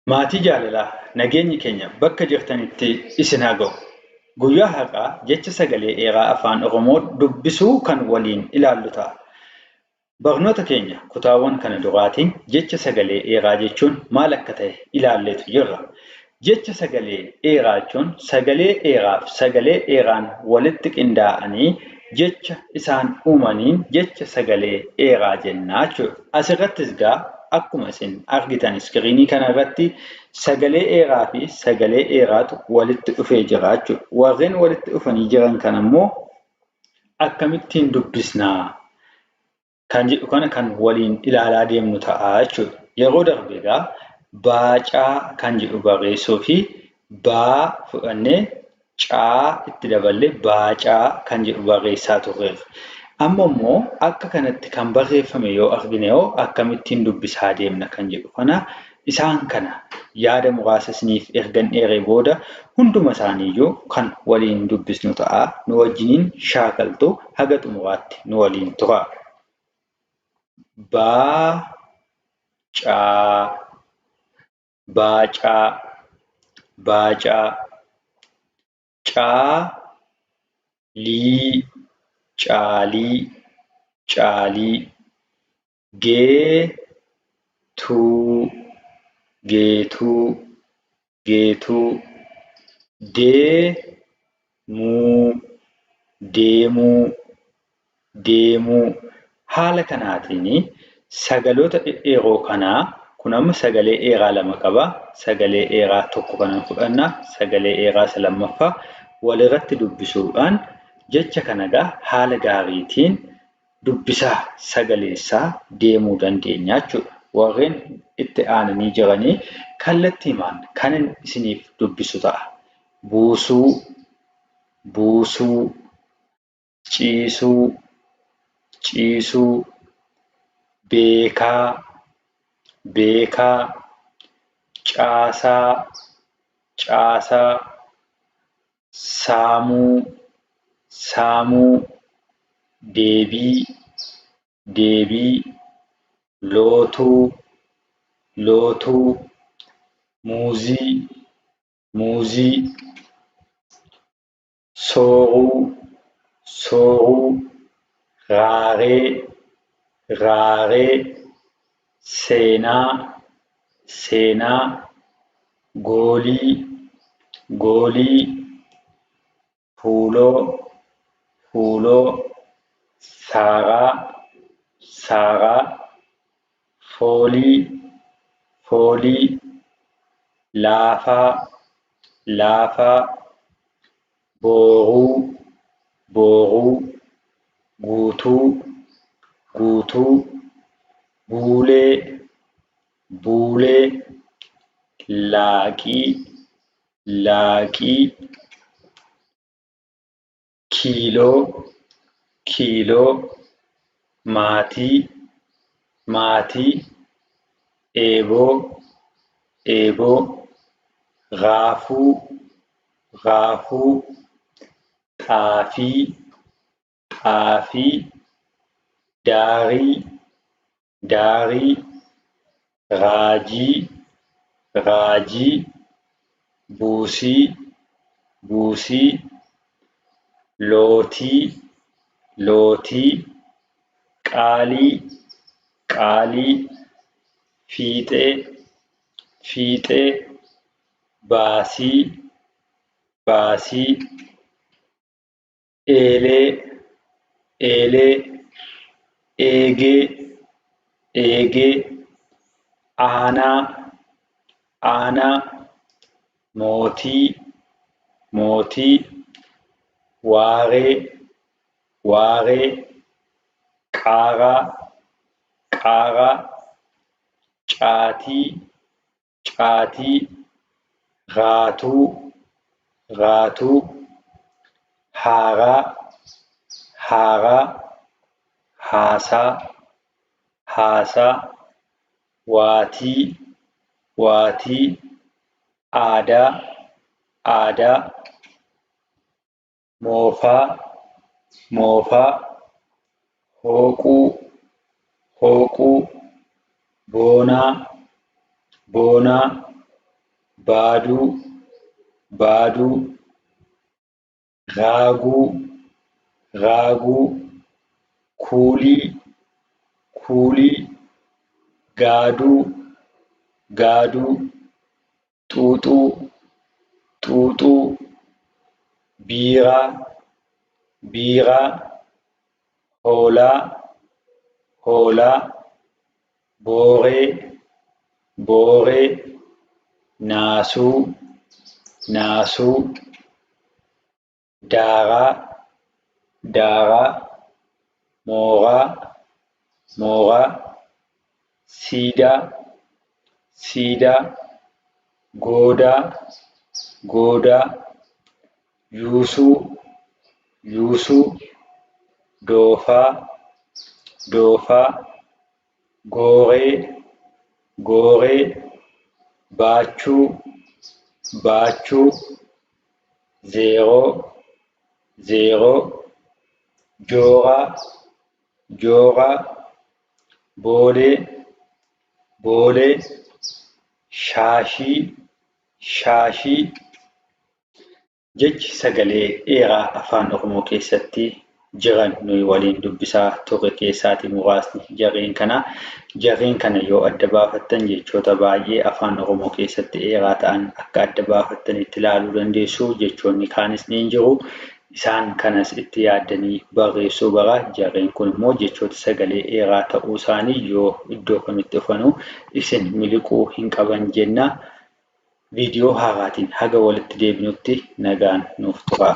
Maatii jaalalaa, nageenyi keenya bakka jirtanitti isin haa ga'u. Guyyaa har'aa jecha sagalee dheeraa Afaan Oromoo dubbisuu kan waliin ilaallu ta'a. Barnoota keenya kutaawwan kana duraatiin jecha sagalee dheeraa jechuun maal akka ta'e ilaalleetu jirra. Jecha sagalee dheeraa jechuun sagalee dheeraaf sagalee dheeraan walitti qindaa'anii jecha isaan uumaniin jecha sagalee dheeraa jenna jechuudha. Asirrattis gaa akkuma isin argitan iskiriinii kana irratti sagalee dheeraa fi sagalee dheeraatu walitti dhufee jira jechuudha. Warreen walitti dhufanii jiran kana immoo akkamittiin dubbisnaa kan jedhu kana kan waliin ilaalaa deemnu ta'a jechuudha. Yeroo darbe egaa baacaa kan jedhu barreessuu fi baa fudhannee caa itti daballee baacaa kan jedhu barreessaa turreerra. Amma immoo akka kanatti kan barreeffame yoo argine hoo akkamittiin dubbisaa deemna kan jedhu kana isaan kana yaada muraasa isiniif ergan eeree booda hunduma isaaniiyyuu kan waliin dubbisnu ta'a. Nu wajjiniin shaakaltu haga xumuraatti nu waliin turaa. Baa caa baacaa baacaa caa lii caalii caalii gee tuu geetuu geetuu dee muu deemuu deemuu. Haala kanaatiin sagaloota dhedheeroo kanaa kun amma sagalee dheeraa lama qaba. Sagalee dheeraa tokko kanan fudhanna. Sagalee dheeraa isa lammaffaa walirratti dubbisuudhaan jecha kana egaa haala gaariitiin dubbisaa sagaleessaa deemuu dandeenya jechuudha. Warreen itti aananii jiranii kallattiimaan kanin isiniif dubbisu ta'a. Buusuu, buusuu, ciisuu, ciisuu, beekaa, beekaa, caasaa, caasaa, saamuu, saamuu, deebii, deebii, lootuu, lootuu, muuzii, muuzii. Sooruu, sooruu, raaree, raaree, seenaa, seenaa, goolii, goolii, fuuloo, fuuloo, saaraa, saaraa, foolii, foolii, laafaa, laafaa, booruu, booruu, guutuu, guutuu, buulee, buulee, laaqii, laaqii, kiiloo, kiiloo, maatii, maatii, eeboo, eeboo, raafuu, raafuu, xaafii, xaafii, daarii, daarii, raajii, raajii, buusii, buusii, lootii, lootii, qaalii, qaalii, fiixee, fiixee, baasii, baasii, eelee, eelee, eegee, eegee, aanaa, aanaa, mootii, mootii, waaree, waaree, qaaraa, qaaraa, caatii, caatii, raatuu, raatuu, haaraa, haaraa, haasaa, haasaa, waatii, waatii, aadaa, aadaa, moofaa, moofaa, hooquu, hooquu, boonaa, boonaa, baaduu, baaduu, raaguu, raaguu, kuulii, kuulii, gaaduu, gaaduu, xuuxuu, xuuxuu, biiraa, biiraa, hoolaa, hoolaa, booree, booree, naasuu, naasuu, daaraa, daaraa, mooraa, mooraa, siidaa, siidaa, goodaa, goodaa, yuusuu, yuusuu, doofaa, doofaa, gooree, gooree, baachuu, baachuu, zeeroo, zeeroo, jooraa, jooraa, boolee, boolee, shaashii, shaashii. Jechi sagalee dheeraa Afaan Oromoo keessatti jiran nuyi waliin dubbisaa turre keessaati muraasni jarreen kana. Jarreen kana yoo adda baafattan jechoota baay'ee Afaan Oromoo keessatti dheeraa ta'an akka adda baafattanitti ilaaluu dandeessu. Jechoonni kaanis ni jiru. Isaan kanas itti yaaddanii barreessuu bara. Jarreen kun immoo jechoota sagalee dheeraa ta'uu isaanii yoo iddoo kamitti dhufanuu isin miliquu hin qaban jenna. Viidiyoo haaraatiin haga walitti deebinutti nagaan nuuf turaa.